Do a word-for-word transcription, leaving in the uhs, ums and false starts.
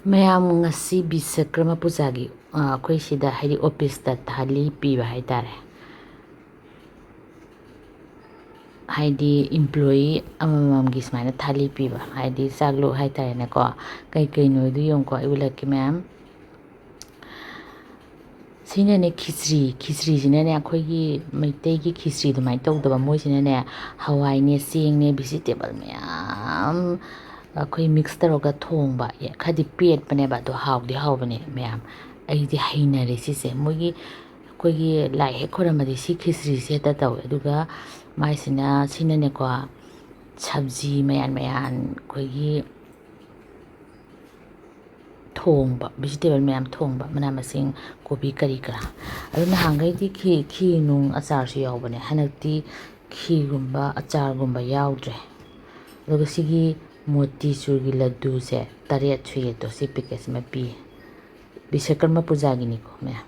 ꯃꯌꯥꯝ, ꯉꯁꯤ ꯕꯤꯁꯀ꯭ꯔꯃ ꯄꯨꯖꯥꯒꯤ, ꯑ, ꯑꯩꯈꯣꯏ ꯁꯤꯗ, ꯍꯥꯏꯗꯤ, ꯑꯣꯐꯤꯁꯇ ꯊꯥꯂꯤ ꯄꯤꯕ ꯍꯥꯏꯇꯥꯔꯦ꯫ ꯍꯥꯏꯗꯤ, employee ꯑꯃꯃꯝꯒꯤ ꯁꯨꯃꯥꯏꯅ ꯊꯥꯂꯤ ꯄꯤꯕ, ꯍꯥꯏꯗꯤ, ꯆꯥꯛꯂꯨꯛ ꯍꯥꯏꯇꯥꯔꯦꯅꯦꯀꯣ꯫ ꯀꯩ ꯀꯩꯅꯣ ꯑꯗꯨ ꯌꯦꯡꯉꯨꯀꯣ, ꯑꯩ ꯎꯠꯂꯛꯀꯦ, ꯃꯌꯥꯝ꯫ ꯁꯤꯅꯅꯦ ꯈꯤꯆ꯭ꯔꯤ, ꯈꯤꯆ꯭ꯔꯤꯁꯤꯅꯅꯦ ꯑꯩꯈꯣꯏꯒꯤ ꯃꯩꯇꯩꯒꯤ ꯈꯤꯆ꯭ꯔꯤ ꯑꯗꯨꯃꯥꯏꯅ ꯇꯧꯗꯕ, ꯃꯣꯏꯁꯤꯅꯅꯦ ꯍꯋꯥꯏꯅꯦ, ꯆꯦꯡꯅꯦ, vegetable ꯃꯌꯥꯝ ꯑꯩꯈꯣꯏ mix ꯇꯧꯔꯒ ꯊꯣꯡꯕ, ꯈꯔꯗꯤ ꯄꯦꯠꯄꯅꯦꯕ, ꯑꯗꯣ ꯍꯥꯎꯗꯤ ꯍꯥꯎꯕꯅꯦ ꯃꯌꯥꯝ꯫ ꯑꯩꯗꯤ ꯍꯩꯅꯔꯦ ꯁꯤꯁꯦ꯫ ꯃꯣꯏꯒꯤ, ꯑꯩꯈꯣꯏꯒꯤ ꯂꯥꯏ ꯍꯦꯛ ꯈꯣꯏꯔꯝꯃꯗꯤ ꯁꯤ ꯈꯤꯆ꯭ꯔꯤꯁꯦ ꯍꯦꯛꯇ ꯇꯧꯋꯦ꯫ ꯑꯗꯨꯒ ꯃꯥꯏꯁꯤꯅ, ꯁꯤꯅꯅꯦꯀꯣ, ꯁꯕꯖꯤ ꯃꯌꯥꯟ ꯃꯌꯥꯟ ꯑꯩꯈꯣꯏꯒꯤ ꯊꯣꯡꯕ, vegetable ꯃꯌꯥꯝ ꯊꯣꯡꯕ, ꯃꯅꯥ ꯃꯁꯤꯡ, ꯀꯣꯕꯤ ꯀꯔꯤ ꯀꯔꯥ꯫ ꯑꯗꯨ ꯅꯍꯥꯟꯈꯩꯗꯤ ꯈꯤ-, ꯈꯤ ꯅꯨꯡ ꯑꯆꯥꯔꯁꯨ ꯌꯥꯎꯕꯅꯦ, ꯍꯟꯗꯛꯇꯤ ꯈꯤꯒꯨꯝꯕ ꯑꯆꯥꯔꯒꯨꯝꯕ ꯌꯥꯎꯗ꯭ꯔꯦ꯫ ꯑꯗꯨꯒ ꯁꯤꯒꯤ ꯃꯣꯇꯤꯆꯨꯔꯒꯤ ꯂꯗꯨꯁꯦ ꯇꯔꯦꯠ ꯁꯨꯏ ꯑꯗꯣ, ꯁꯤ package ꯑꯃ ꯄꯤꯌꯦ꯫ ꯕꯤꯁꯀꯔꯃ ꯄꯨꯖꯥꯒꯤꯅꯤꯀꯣ ꯃꯌꯥꯝ꯫